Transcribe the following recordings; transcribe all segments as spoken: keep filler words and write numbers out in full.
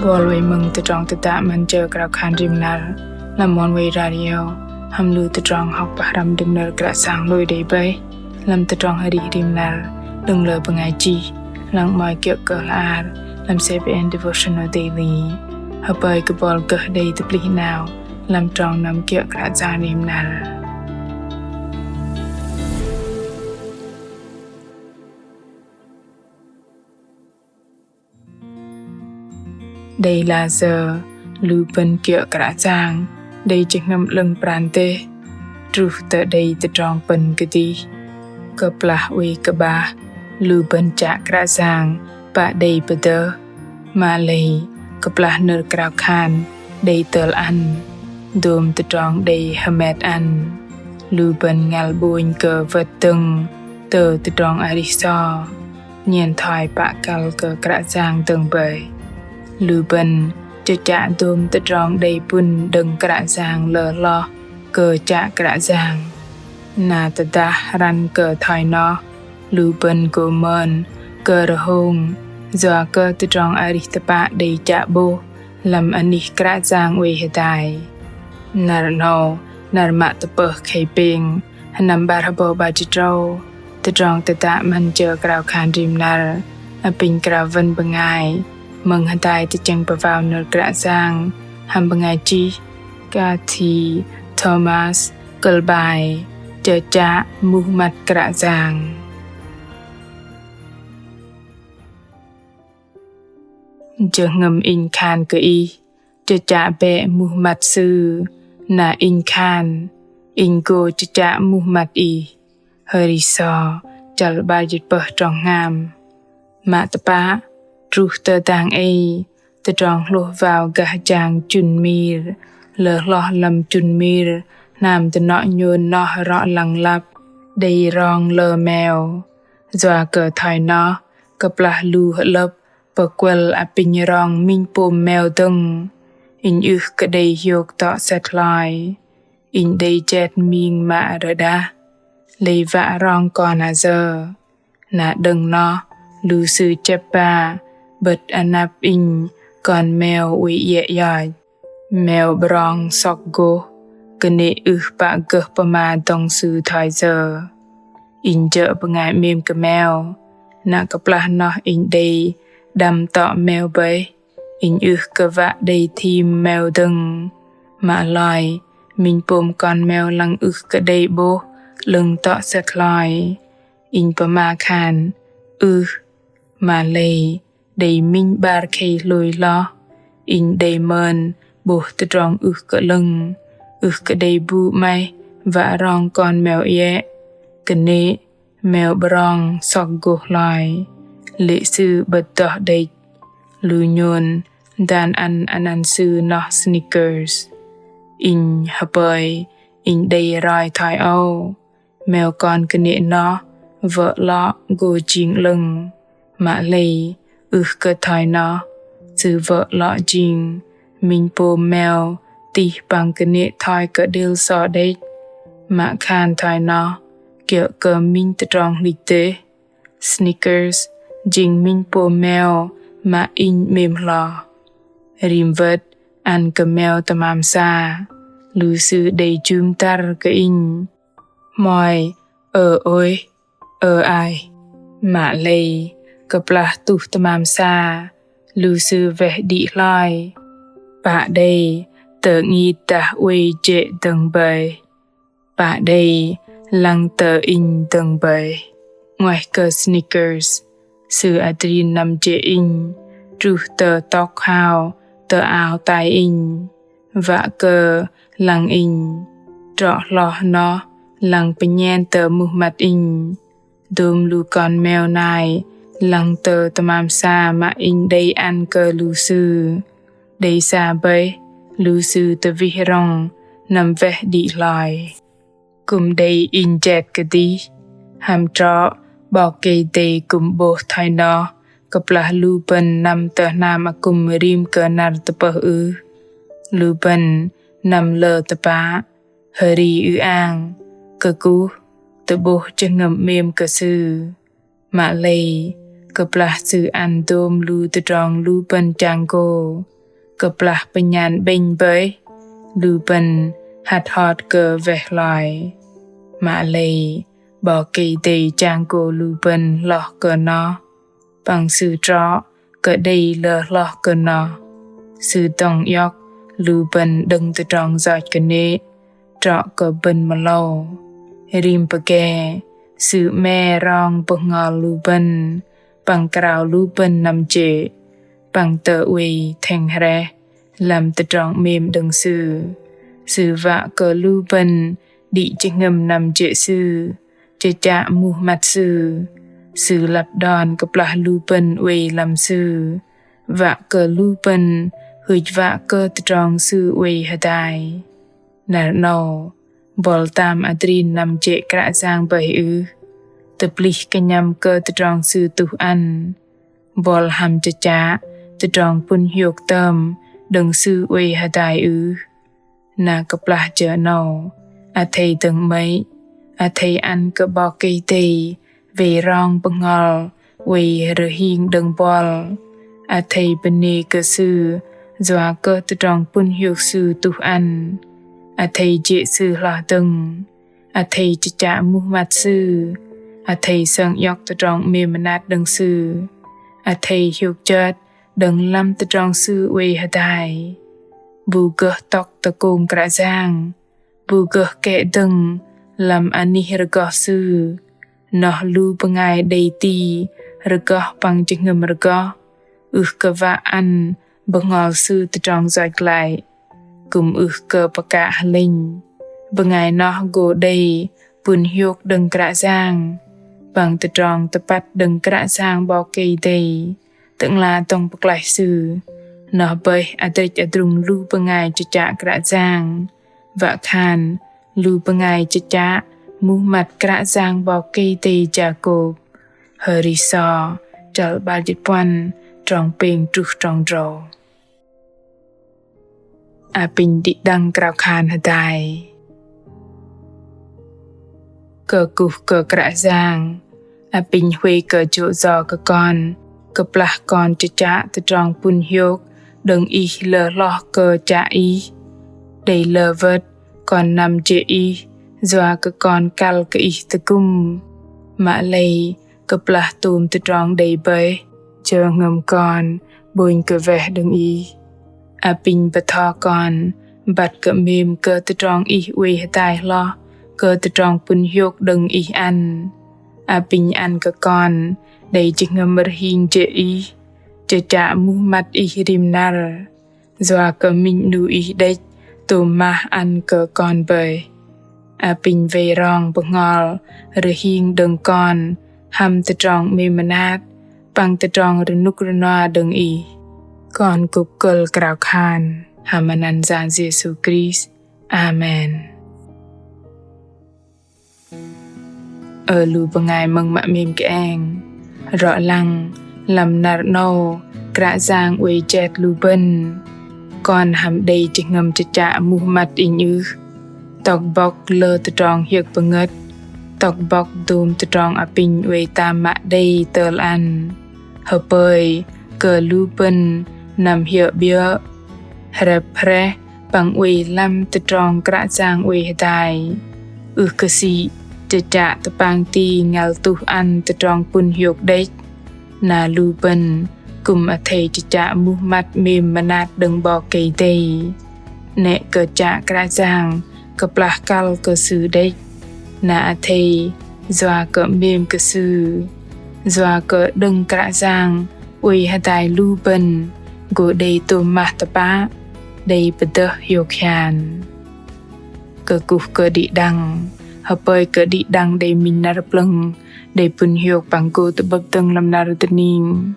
Bol wei mơ̆ng tơdrong tơdă 'măn jơ krao khan rim năr lăm Oneway Radio hăm lu tơdrong hŏk pơhrăm đơ̆ng nơ̆r Kră Yang lui đei bơih lăm tơdrong arih rim năr đơ̆ng lơ bơngai chih, lăng 'mơ̆i kiơ̆ kơ hla ar lăm CBN Devotional Daily. Hơpơi kơ bol gơh đei tơplih 'nao lăm trong năm kiơ̆ Kră Yang rim năr. Đei lah sơ̆ lu bơ̆n kiơ̆ Kră Yang đei jơhngơ̆m 'lơ̆ng pran dêh truh tơ đei tơdrong pơ̆n kơdih. Kơplah oei kơ'bah lu bơ̆n chă Kră Yang pă đei pơdơh, mă lei kơplah nơ̆r krao khan đei tơl ăn, dôm tơdrong đei hơmet ăn, lu bơ̆n ngăl 'bônh kơ wơ̆t dơ̆ng tơ tơdrong arih so, nhen thoi pă kăl kơ Kră Yang dơ̆ng bơih. Lu bơ̆n chơchă dôm tơdrong đei pŭn đơ̆ng Kră Yang lơ hloh kơ chă Kră Yang. Na tơdah răn kơ thoi noh, lu bơ̆n gô mơn kơ rơhông yua kơ tơdrong arih tơpă đei chă 'bôh lăm anih Kră Yang oei hơdai. Năr 'nâu, năr mă tơpơh khei pêng, sơnăm 'bar hơbâu 'bar jĭt tơdrâu, tơdrong tơdă 'măn jơ krao khan rim năr apinh krao wơ̆n bơngai mơ̆ng hơdai tơchĕng pơwao nơ̆r Kră Yang hăm bơngai chih Kathy Thomas, kơ̆l bai Chơchă muh măt Kră Yang. Jơhngơ̆m inh khan kơ ih chơchă bĕ muh măt Sư, na inh khan inh gô chơchă muh măt ih. Hơri So chăl 'bar jĭt pơh trong hngam. Mă tơpă, truh tơ dang ei, tơdrong hlôh wao gah jang chŭn mir, lơ hloh lăm chŭn mir hnam dơnŏ nhôn noh rŏ lăng lăp đei rong lơ meo. Yua kơ thoi noh, kơplah lu hơ'lơ̆p pơkuăl apinh rong minh pôm meo dơ̆ng, inh ưh kơ đei hiôk tŏ sĕt hloi. Inh đei jet ming mă rơđah, lei wă rong kon ayơ. Na đơ̆ng noh, lu sư chĕp ba 'bơ̆t anăp inh kon meo oei iĕ ioch. Meo 'brong sŏk gôh, kơnê̆ ưh pă gơh pơma dŏng sư thoi yơ. Inh jơ̆ bơngai 'mêm kơ meo, na kơplah noh inh đei đăm tŏ meo bơih, inh ưh kơ wă đei thim meo dơ̆ng. Mă loi, minh pôm kon meo lăng ưh kơ đei 'bôh 'lơ̆ng tŏ sĕt hloi. Inh pơma khan, ưh, mă lei, đei minh 'bar khei hlôi hloh, inh đei mơn 'bôh tơdrong ưh kơ 'lơ̆ng, ưh kơ đei bu 'maih wă rong kon meo iĕ. Kơnê̆ meo 'brong sŏk gôh hloi, lê̆ sư 'bơ̆t đoh đĕch. Lu nhôn dan ăn anăn sư noh Snickers. Inh hơpơi inh đei roi thoi âu. Meo kon kơnê̆ noh wơ̆ 'lŏ gô jing 'lơ̆ng. Mă lei, ưh kơ thoi noh, sư wơ̆ 'lŏ jing minh pôm meo tih păng kơnê̆ thoi kơđêl so đĕch. Mă khan thoi noh, kiơ̆ kơ minh tơdrong hlĭch dêh. Snickers jing minh pôm meo mă inh 'mêm hloh. Rim wơ̆t ăn kơ meo tơmam sa, lu sư đei jŭm dăr kơ inh. Hmoi, ơ ôih, ơ aih. Mă lei, kơplah tuh tơmam sa, lu sư weh đĭ hloi. Pă đei, tơ'ngit dah oei jê̆ dơ̆ng bơih. Pă đei, lăng tơ inh dơ̆ng bơih. 'Nguaih kơ Snickers, sư adrin năm jê̆ inh, truh tơ tŏk hao, tơ ao tai inh. Wă kơ lăng inh, trŏ hloh noh lăng pơnhen tơ muh măt inh. Dôm lu kon meo nai lăng tơ tơmam sa mă inh đei ăn kơ lu sư. Đei sa bơih, lu sư tơwih rŏng năm weh đĭ hloi. Kư̆m đei inh jet kơdih. Hăm trŏ 'Bok Kei-Dei kư̆m 'bôh thoi noh kơplah lu bơ̆n năm tơ hnam akŭm rim kơ năr tơpơh ưh? Lu bơ̆n năm lơ tơpă, hơri ư-ang, kơkuh, tơ'bôh jơhngơ̆m 'mêm kơ Sư. Mă lei, kơplah Sư ăn dôm lu tơdrong lu bơ̆n chang gô, Kơplah pơnhan 'bĕnh bơih, lu bơ̆n hăt hot kơ weh hloi. Mă lei 'Bok Kei-Dei chang gô lu bơ̆n hloh kơ noh, păng Sư trŏ kơ đei lơ hloh kơ noh. Sư dŏng iŏk lu bơ̆n đơ̆ng tơdrong yoch kơnê̆, trŏ kơ bơ̆n mơlâu. Rim pơgê, Sư 'me rong bơhngol lu bơ̆n, păng krao lu bơ̆n năm jê̆, păng tơ oei theng hrĕh lăm tơdrong 'mêm đơ̆ng Sư. Sư wă kơ lu bơ̆n đĭ jơhngơ̆m năm jê̆ Sư, chơchă muh măt Sư. Sư lăp đon kơplah lu bơ̆n oei lăm Sư, wă kơ lu bơ̆n hưch wă kơ tơdrong Sư oei hơdai. Năr 'nâu, buăl tam adrin năm jê̆ Kră Yang bơih ưh? Tơplih kơnhăm kơ tơdrong Sư tuh ăn, buăl hăm chơchă tơdrong pŭn hiôk tơm đơ̆ng Sư oei hơdai ưh? Na kơplah jơ 'nâu, athei dơ̆ng 'mơ̆i, athei ăn kơ 'Bok Kei-Dei wei rong bơhngol oei rơhing đơ̆ng buăl. Athei bơnê kơ Sư yua kơ tơdrong pŭn hiôk Sư tuh ăn. Athei jê̆ Sư hloh dơ̆ng. Athei chơchă muh măt Sư. Athei sơng iŏk tơdrong 'mêm mơnat đơ̆ng Sư. Athei hiôk chơt đơ̆ng lăm tơdrong Sư oei hơdai. Bu gơh tŏk tơkông Kră Yang, bu gơh kĕ dơ̆ng lăm anih rơgoh Sư, noh lu bơngai đei ti rơgoh păng jơhngơ̆m rơgoh, ưh kơ wă ăn bơhngol sư tơdrong yoch glăi, kư̆m ưh kơ pơkă hơlĕnh. Bơngai noh gô đei pŭn hiôk đơ̆ng Kră Yang, păng tơdrong tơpăt đơ̆ng Kră Yang 'Bok Kei-Dei, Tơ'ngla dŏng pơklaih Sư. Noh bơih adrĕch adrung lu bơngai chơchă Kră Yang, wă khan lu bơngai chơchă muh măt Kră Yang 'Bok Kei-Dei Jakôp. Hơri sô, chăl 'bar jĭt puăn, trong pêng truh trong drâu. Apinh đĭ đăng krao khan hơdai. Kơkuh kơ Kră Yang, apinh huay kơ jô̆ yo kơ kon, kơplah kon chơchă tơdrong pŭn hiôk đơ̆ng Ih lơ hloh kơ chă Ih. Đei lơ wơ̆t kon năm jê̆ Ih, yua kơ kon kăl kơ Ih tơgŭm. Mă lei, kơplah tôm tơdrong đei bơih, jơhngơ̆m kon 'bônh kơ weh đơ̆ng Ih. Apinh bơtho kon băt kơ 'mêm kơ tơdrong Ih oei hơdai hloh kơ tơdrong pŭn hiôk đơ̆ng Ih ăn. Apinh ăn kơ kon đei jơhngơ̆m rơhing jê̆ Ih, chơchă muh măt Ih rim năr. Yua kơ minh 'nu Ih đĕch tôm mah ăn kơ kon bơih. Apinh wei rong bơhngol rơhing đơ̆ng kon hăm tơdrong 'mêm mơnat păng tơdrong rơnŭk rơnua đơ̆ng Ih. Kon kŭp kơ̆l krao khan hăm anăn Yang Yêsu Krist. Amen. Ơ lu bơngai mơ̆ng mă 'mêm kơeng, rŏ lăng lăm năr 'nâu Kră Yang oei jet lu bơ̆n. Kon hăm đei jơhngơ̆m chơchă muh măt Inh ưh? Tŏk bŏk lơ tơdrong hiơ̆k pơngơ̆t, tŏk bŏk dôm tơdrong apinh oei tam mă đei tơl ăn. Hơpơi kơ lu bơ̆n năm hiơ̆ 'biơ̆, hrĕp hrĕh păng oei lăm tơdrong Kră Yang oei hơdai. Ưh kơ sĭ chơchă tơpang ti ngăl tuh ăn tơdrong pŭn hiôk đĕch. Na lu bơ̆n kư̆m athei chơchă muh măt 'mêm mơnat đơ̆ng 'Bok Kei-Dei. 'Nĕ kơ chă Kră Yang kơplah kăl kơ Sư đĕch. Na athei yua kơ 'mêm kơ Sư, yua kơ đơ̆ng Kră Yang oei hơdai lu bơ̆n gô đei tôm mah tơpă, đei pơdơh hiôk hian. Kơkuh kơ đĭ đăng, hơpơi kơ đĭ đăng đei minh năr plơ̆ng, đei pŭn hiôk păng gô tơ'bơ̆p dơ̆ng lăm năr dơning.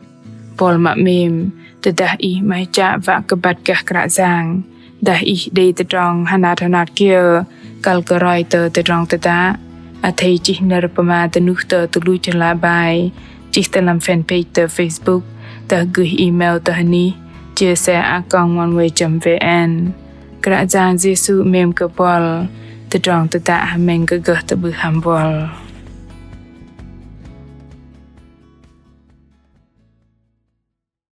Buăl mă 'mêm, tơdah ih 'maih chă wă kơ băt gah Kră Yang, dah ih đei tơdrong hơnat hơnat kiơ kăl kơ roi tơ tơdrong tơdă, athei chih nơ̆r pơma dơnuh tơ tơluch hla bơar, chih tơ lăm fanpage tơ Facebook, dah gửi email tơ hơnih chia sẻ a còng oneway chấm vn. Kră Yang Yêsu 'mêm kơ buăl, tơdrong tơdă hơmĕng kơ gơh tơ'bưh hăm buăl.